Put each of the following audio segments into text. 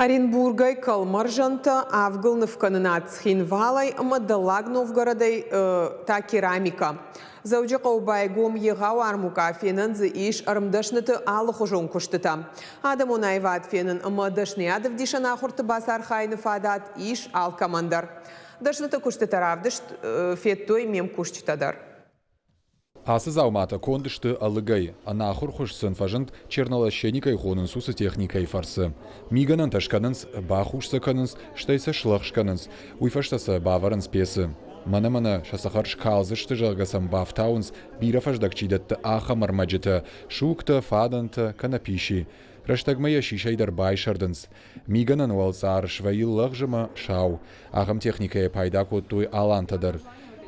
Оренбургӕй кӕлмӕрзӕнтӕ, авгыл нывкӕнынад Цхинвалӕй ӕмӕ Дӕллаг Новгородӕй та керамикӕ. Дзӕуджыхъӕуы байгом егъау армукъа, фенӕн дзы ис ӕрмдӕсныты алыхуызон куыстытӕ. Адӕмон аивад фенын ӕмӕ дӕсныйад ӕвдисӕн ахуырты бацархайыны фадат ис алкӕмӕн дӕр. Дӕсныты куыстытӕ равдыст федтой ме мкусджытӕ дӕр. Ацы дзауматӕ конд сты ӕлыгӕй, ӕнахуыр хуыз сын фӕзынд чернолощени кӕй хонынц, уыцы техникӕйы фӕрцы. Мигӕнӕнтӕ скӕнынц, бахус сӕ кӕнынц, стӕй сӕ слӕгъз кӕнынц, уый фӕстӕ сӕ бавӕрынц пецы. Мӕнӕ-мӕнӕ сӕ цӕхӕр скалдзысты, зӕгъгӕ сӕм бафтауынц, бирӕ фӕздӕг чи дӕтты, ахӕм ӕрмӕджытӕ, сугтӕ, фадӕнтӕ кӕнӕ писи. Рӕстӕгмӕ йӕ сисӕй дӕр байсӕрдынц. Мигӕнӕн уӕлцъар свӕййы лӕгъз ӕмӕ сау. Ахӕм техникӕйӕ пайда кодтой алантӕ дӕр.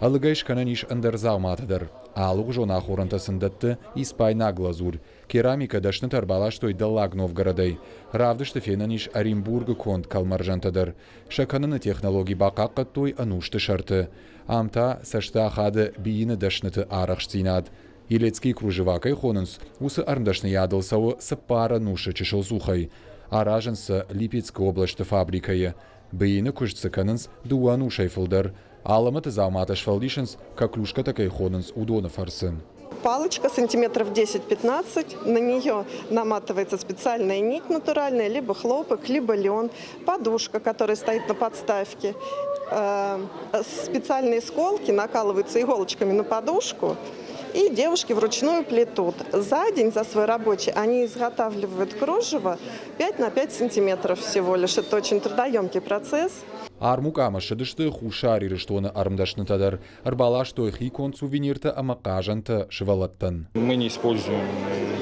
Ӕлыгӕй скӕнӕн ис ӕндӕр дзауматӕ дӕр. Алыгъуызон ахорӕнтӕ сын дӕтты испайнаг лазурь. Керамикӕ дӕснытӕ ӕрбаластой Дӕллаг Новгородӕй. Равдысты фенӕн ис Оренбургы конд кӕлмӕрзӕнтӕ дӕр. Сӕ кӕныны технологи бахъахъхъӕдтой ӕнусты сӕрты. Ам та цӕсты ахады бийыны дӕсныты арӕхстдзинад. Елецкий кружева кӕй хонынц, уыцы ӕрмдӕсныйадыл цӕуы цыппар ӕнусы чысыл цухӕй. Аразынц сӕ Липецкы облӕсты фабрикӕйы. Быйыны куыст цы кӕнынц дыууӕ ӕнусӕй фылдӕр. Алӕмӕты дзауматӕ сфӕлдисынц, коклюшкӕтӕ кӕй хонынц, уыдоны фӕрцы. Палочка сантиметров 10-15, на нее наматывается специальная нить натуральная, либо хлопок, либо лен, подушка, которая стоит на подставке. Специальные сколки накалываются иголочками на подушку, и девушки вручную плетут. За день, за свой рабочий, они изготавливают кружево 5 на 5 сантиметров всего лишь. Это очень трудоемкий процесс. Армукъамӕ ссыдысты Хуссар Ирыстоны ӕрмдӕснытӕ дӕр, ӕрбаластой хиконд сувениртӕ ӕмӕ хъазӕнтӕ сывӕллӕттӕн. Мы не используем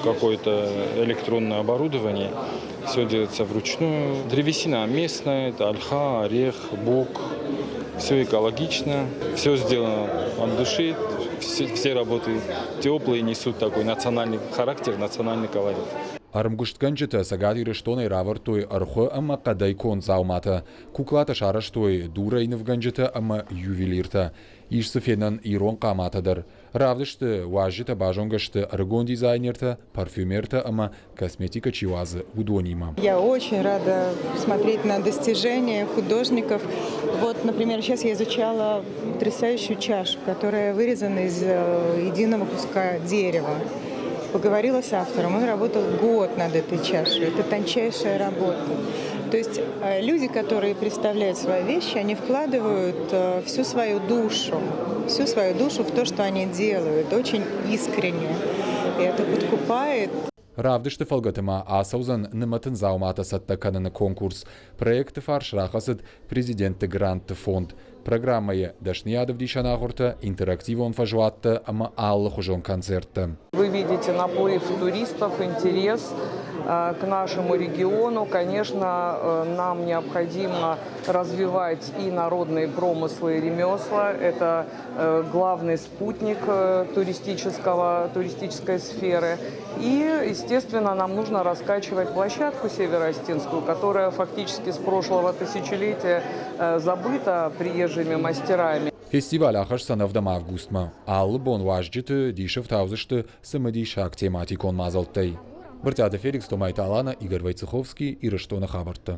какое-то электронное оборудование, все делается вручную. Древесина местная, это ольха, орех, бук, все экологично, все сделано от души, все, все работы теплые, несут такой национальный характер, национальный колорит. Ӕрмгуыстгӕнджытӕ Цӕгат Ирыстонӕй равӕрдтой ӕрхуы ӕмӕ хъӕдӕй конд дзауматӕ. Куклатӕ сарӕзтой дурӕй нывгӕнджытӕ ӕмӕ ювелиртӕ. Ис дзы фенӕн ирон хъаматӕ дӕр. Равдысты уазджытӕ базонгӕ сты ӕрыгон дизайнертӕ, парфюмертӕ ӕмӕ косметикӕ чи уадзы, уыдонимӕ. Я очень рада смотреть на достижения художников. Вот, например, сейчас я изучала потрясающую чашу, которая вырезана из единого куска дерева. Поговорила с автором, он работал год над этой чашей. Это тончайшая работа. То есть люди, которые представляют свои вещи, они вкладывают всю свою душу, всю свою душу в то, что они делают, очень искренне. И это подкупает. Равдысты фӕлгӕты ма ацӕудзӕн нымӕтын дзауматӕ цӕттӕ кӕныны конкурс. Проекты фарс рахӕцыд президентты грантты фонд. Программӕйы дӕсныйад ӕвдисӕн ахуыртӕ, интерактивон фӕзуӕттӕ ӕмӕ алыхуызон концерттӕ. Вы видите наплыв туристов, интерес к нашему региону. Конечно, нам необходимо развивать и народные промыслы, и ремесла. Это главный спутник туристического, туристической сферы. И, естественно, нам нужно раскачивать площадку Североостинскую, которая фактически с прошлого тысячелетия забыта приезжими мастерами. Фестиваль ахӕсдзӕн ӕвдӕм августмӕ. Алы бон уазджыты дисы фтаудзысты цымыдисаг тематикон мадзӕлттӕй. Брытъиаты Феликс, Томайты Алана, Игорь Войцеховский, Ирыстоны хабӕрттӕ.